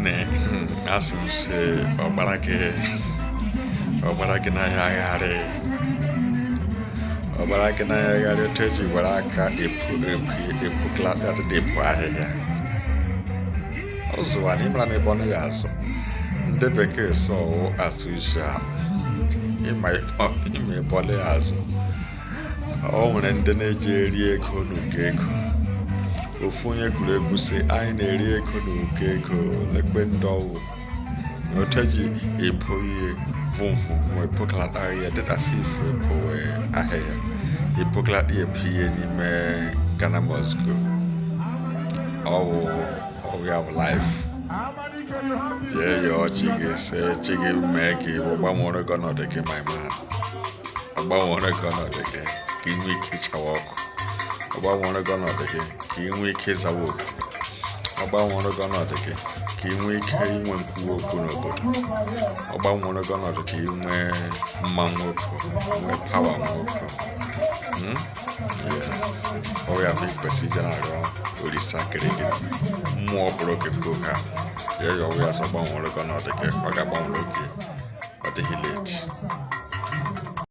Nwanne, asị m sị ọgbara gị, ọgbara gị n'ahịa agharị, ọgbara gị n'ahịa agharị. Otu eji were aka epu epu epuklata epu ahịhịa ọ zụwa na ịmara na ebe ọ naghị azụ. Ndị bekee sọ as usual, ịma ịma ebe ọ naghị azụ. O nwere ndị na-eji eri ego n'ụkọ ego. Ofu onye kwuru ekwu sị anyị na-eri ego n'ụkọ ego. Lekwe ndị ọwụ na otu eji epo ihe vum vum vum, epokalata ahịhịa dịtasị ifu epowe ahịhịa, epokalata epo ihe n'ime Ghana must go. Ọwụ ọwụ ya bụ life. Jee yọọ chi gị, sị chi gị mee ka ịbụ gbanwere gị ọnọdụ gị. My man, agbanwere gị ọnọdụ gị ka ị nwee ike ịchawa ọkụ. Ọ gbanwere gị ọnọdụ gị ka ị nwee ike ịzawa oku. Ọ gbanwere gị ọnọdụ gị ka ị nwee ike inwe nkwuwa okwu n'obodo. Ọ gbanwere gị ọnọdụ ka ị nwee mma nwoke, nwee power nwoke. Yes, ọ ya bụ ikwesị ije na-arịọ Olisa kere gị, mmụọ kpụrụ gị kwuo ha. Jee yọọ ya sọ gbanwere gị ọnọdụ gị. Ọ ga-agbanwere gị, ọ dịghị late.